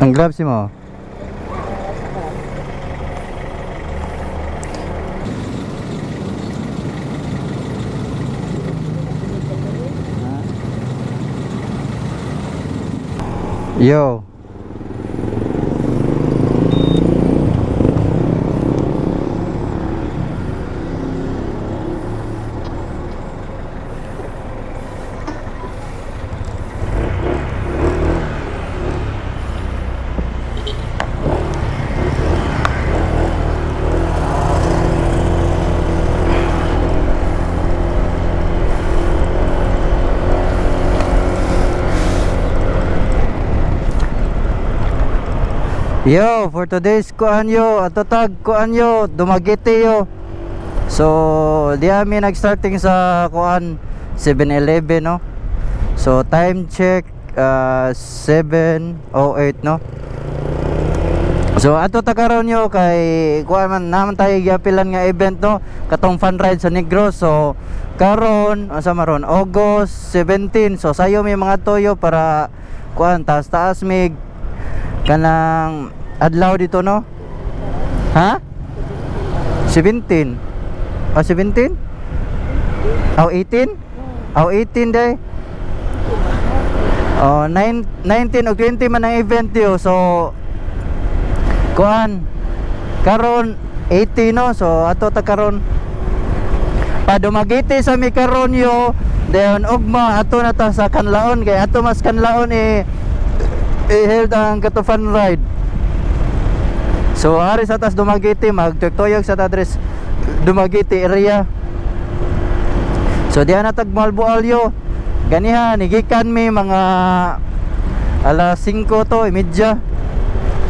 Ang gloves mo. Yo. Yo, for today's kuan yo, ato tag kuan yo, Dumaguete yo. So, di ami nag-starting sa kuan 7-Eleven, no. So, time check 7:08, no. So, ato ta karon yo kay kuan man naman tayo giapilan nga event, no, katong fun ride sa Negros. So, karon asa maron August 17. So, sayo may mga toyo para kuan taas-taas mig kanang adlaw dito, no? Ha? 17. Oh, 17? Oh, 18? Oh, 18 day. Oh, 9, 19 o 20 man ang event yo. So, kuan karon 18, no. So, ato ta karon pa Dumaguete sa mi karon yo. Then ugma ato na ta sa Kanlaon kay ato mas Kanlaon eh i-held ang kato fun ride. So ari sa tas Dumaguete, magtuyog sa tadres Dumaguete area. So diha na tag Malboal yo. Ganiha nigikan mi mga alas 5 to imidya.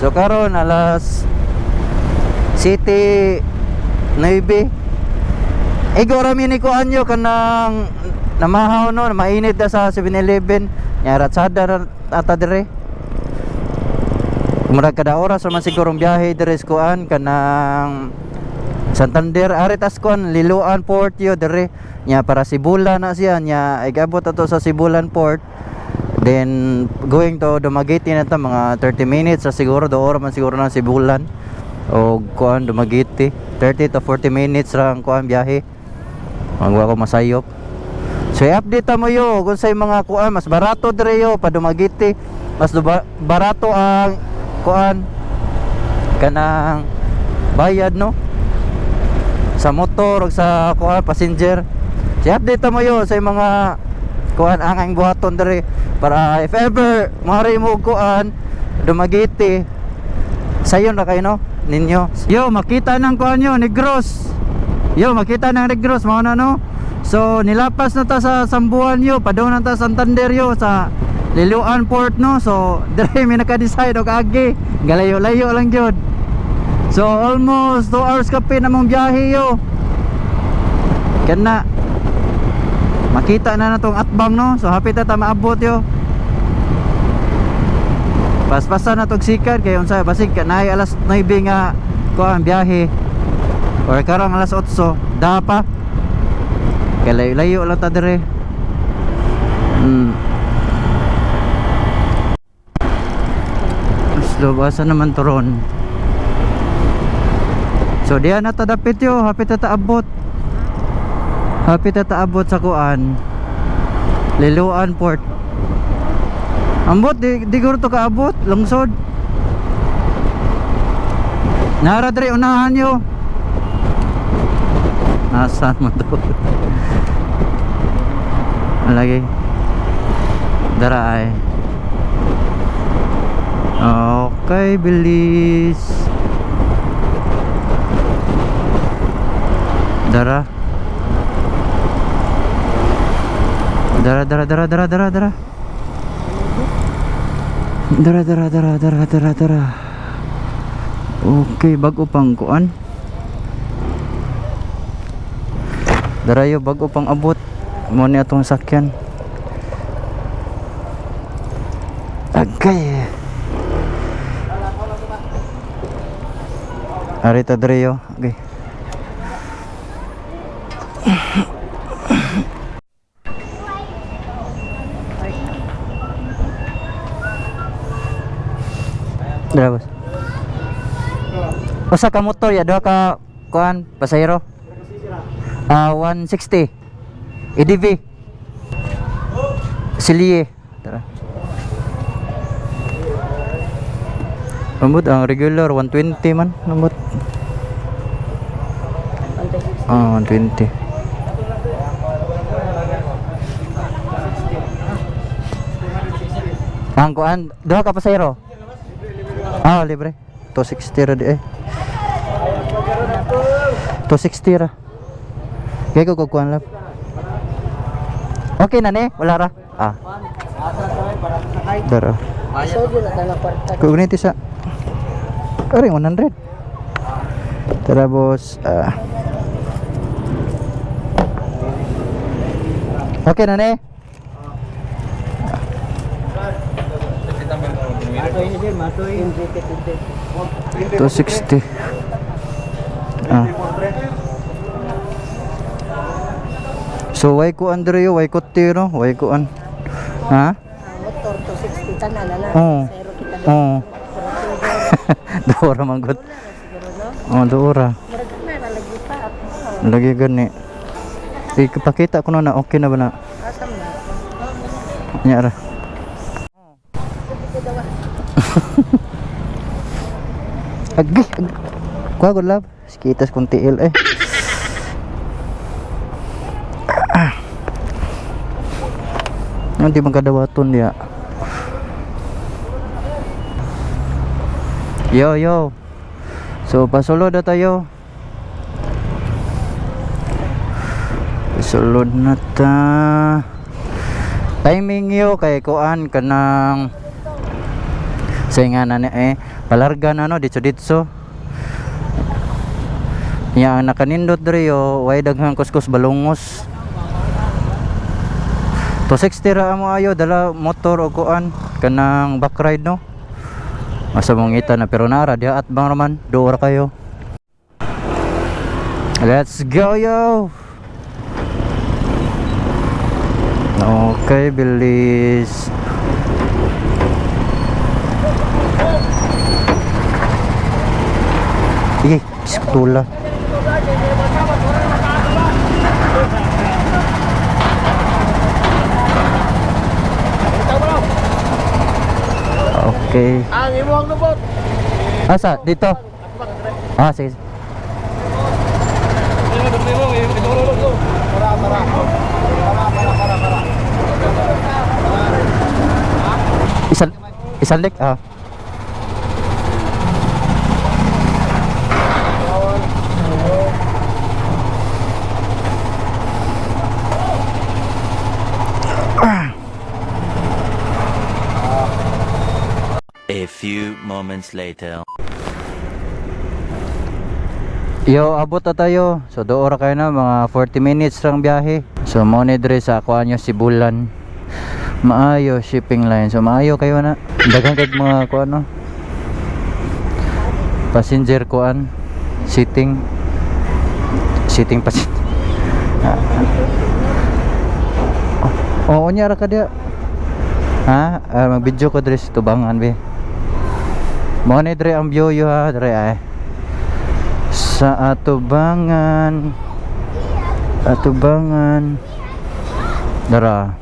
So karon alas City 9. Igo ra mi ni kuan yo kanang namahaw, no, mainit na sa 7-Eleven. Nya ratsada ra ata dire. Murag kada oras ra man siguro ang biyahe dire sa kuan kanang Santander ari tas kuan Liloan Port yo dire nya para Sibulan na siya, nya igabot ato sa Sibulan Port, then going to Dumaguete na ta mga 30 minutes sa siguro do oras man siguro na Sibulan o kuan Dumaguete, 30 to 40 minutes ra ang kuan biyahe, magwa ko masayop. So i-update ta mo yo kung sa mga kuan mas barato dire yo pa Dumaguete, mas barato ang kuan kanang bayad, no, sa motor o sa kuan passenger. So i-update ta mo yo sa mga kuan ang ang buhaton dire para if ever mari mo og kuan Dumaguete, sayon ra kayo, no, ninyo. Yo, makita ng kuan yo Negros. Yo, makita ng Negros mao na, no. So nilapas na ta sa Sambuan yo, padung na ta sa Santander yo sa Liloan Port, no. So dire mi naka-decide og agi, galayo-layo lang gyud. So almost 2 hours kape na mong biyahe yo. Kana makita na natong atbang, no. So hapit na ta maabot yo. Paspasan na tog sikad kay unsa basig kanay alas 9 nga kuan biyahe or karong alas 8 da pa. Kay layo-layo lang ta dire. Slow asa naman to ron. So diyan na ta dapit yo, hapit na ta abot. Hapit na ta abot sa kuan. Liloan Port. Ambot di guro to kaabot, lungsod. Nara diri unahan yo. Nasaan mo to? Lagi. Dara ay. Okay, bilis. Dara. Dara, dara, dara, dara, dara, dara. Dara, dara, dara, dara, dara, dara. Okay, bago pang kuan. Darayo bago pang abot. Mo ni atong sakyan. Agay. Arita darayo. Okay. Dara, boss. Usa ka motor ya, duha ka kuan pasahero. Ah, 160. EDV. Silie. Tara. Ambot ang regular 120 man, ambot. Ah, 120. Ang kuan, duha ka pasahero. Ah, libre. 260 ra di eh. 260 ra. Kaya ko kukuan lang. Okay na ni, wala ra. Ah. Dara. Kugniti sa Aring 100. Tara, boss. Ah. Okay na ni. 260. Ah. So way ko Andreo, way ko tiro, way ko an. Ha? Motor 260 tanan na na. Oo. Zero kita. Oo. Duora man gud. Oh, duora. Murag na na lagi pa. Lagi gani. Ipakita ko na na okay na ba na? Asam na. Nya ra. Agi. Agi. Kuha ko love. Sikitas kong tiil eh. Ah. Hindi magkadawaton diya. Yo yo. So pasulod na tayo. Pasulod na ta. Timing yo kay kuan kanang sa nga na ni eh palarga na no ditso ditso. Ya ang nakanindot diri yo way daghang kuskus balungos. 260 ra mo ayo dala motor o kuan kanang back ride no. Asa mong ngita na pero nara diha at bang raman do ra kayo. Let's go yo. Okay, bilis. Sige, tula. Okay. Ang imong lubot. Asa? Dito? Ah, sige. Isal isalik ah. A few moments later. Yo, abot na tayo. So doora kayo na mga 40 minutes lang biyahe. So mo ni diri sa kuan nyo Sibulan. Maayo shipping line. So maayo kayo na. Daghan kag mga kuan no. Passenger kuan sitting sitting passenger. Oo, oh, unya ra ka diya. Ha? Ah, mag-video ko diri sa tubangan be. Mo ni diri ang view yo ha, diri ay. Sa atubangan. Atubangan. Dara.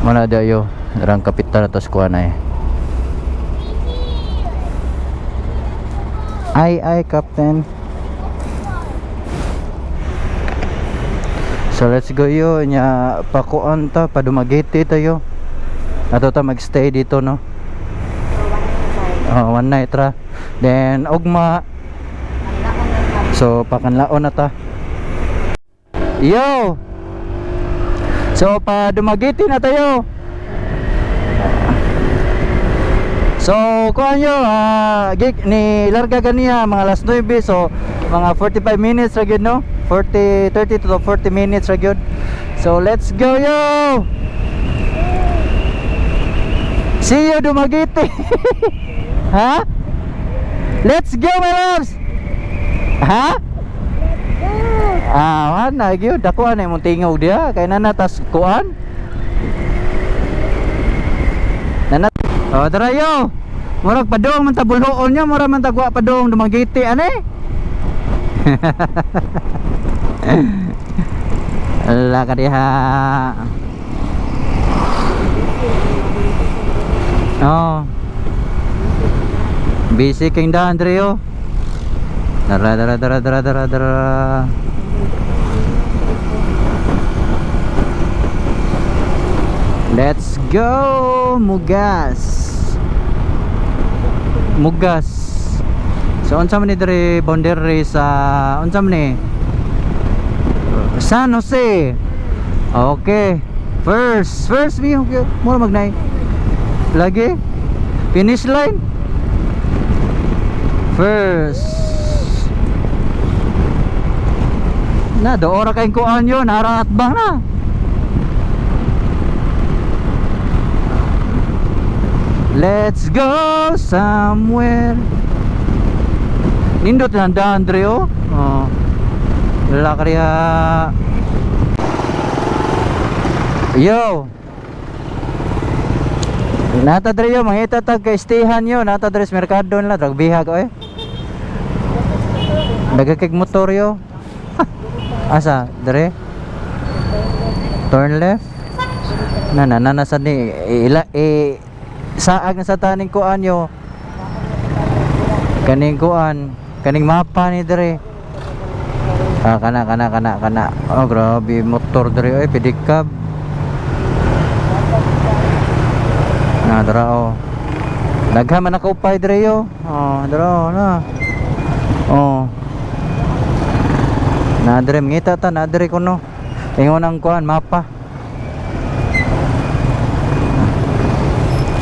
Mana dayo, darang kapitan atas kuan ay. Ay ay captain. So let's go yo nya pakuan ta padumagiti tayo. Ato ta magstay dito no. Oh, one night ra. Then ugma. So pakanlaon na ta. Yo. So pa Dumaguete na tayo. So kuan nyo, gig ni larga ganiya mga alas 9, so mga 45 minutes ra gyud no. 40 30 to 40 minutes ra gyud. So let's go yo. See you Dumaguete. Ha? Let's go my loves. Ha? Ah, na gyud dako na imong tingog diha kay na tas kuan. Oh, tara yo. Murag padung man ta Bolhoon niya, murag man tagwa padung Dumaguete ani. Ala ka diha. Oh. Busy king da Andreo. Dara dara dara dara dara dara. Let's go Mugas. Mugas. So unsa man ni diri boundary sa unsa man ni? San Jose. Okay. First, first mi okay. Mura magnay. Lagi. Finish line. First. Na doora kay kuan yun, nara atbang na. Let's go somewhere. Nindot lang da Andre oh. Oh. Wala kaya. Yo. Nata dre yo, mangita tag kay stayhan yo, nata dre sa merkado nila, drag bihag oy. Nagakig motor yo. Asa dre? Turn left. Na na na na sa ni ila eh, saag na sa taning kuan yo. Kaning kuan, kaning mapa ni dre. Ah, kana kana kana kana. Oh, grabe motor dre oy, pedicab. Na dra oh. Daghan man nakaupay dre yo. Oh, dra oh, na. Oh. Na dre mangita ta na dre kuno. Ingon ang kuan mapa.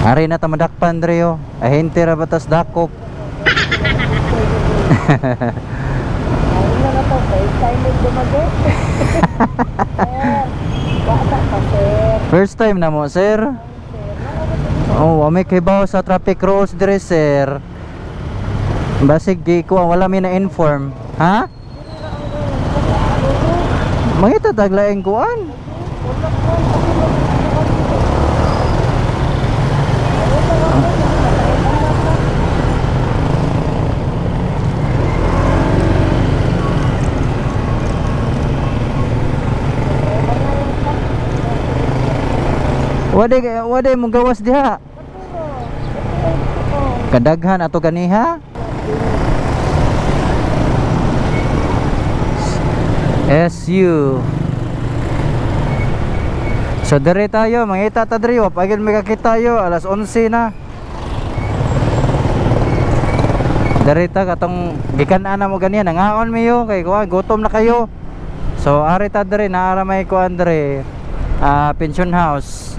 Ari na ta madakpan dre yo. Ahente ra batas dakop. Ayun na to, first time mo Dumaguete. Sir, wala pa sir. First time na mo, sir. Oh, wa may kibaw sa traffic rules dire, sir. Basig di ko wala mi na inform. Ha? Mangita taglaing kuan. Wade wade mo gawas diha. Kadaghan ato ganiha. SU. So dire tayo, mangita ta dire, wa pagil may kakita tayo alas 11 na. Dire ta katong gikan ana mo ganiya nangaon miyo kay kuan gutom na kayo. So ari ta dire naara may kuan dire. Ah, pension house.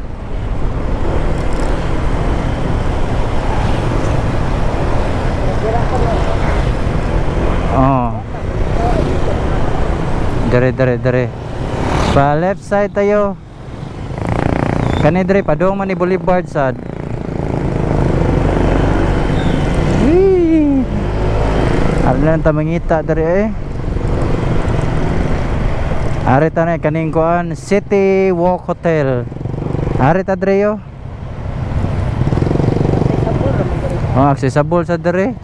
Oh. Dire dire dire. Pa left side tayo. Kani dire padung man ni Boulevard sad. Wee! Ari lang ta mangita dire eh. Ari ta na kaning kuan City Walk Hotel. Ari ta dire yo. Oh, accessible sa dire.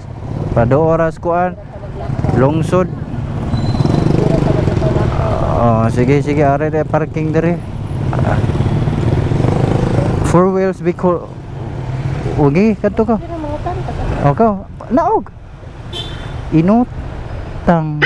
Pado oras kuan. Lungsod. Oh, sige sige ari dire parking dire. Ah. Four wheels Bicol. Ugi kadto ka. Pero mga tanta ka. Okay. Naog. Inutang.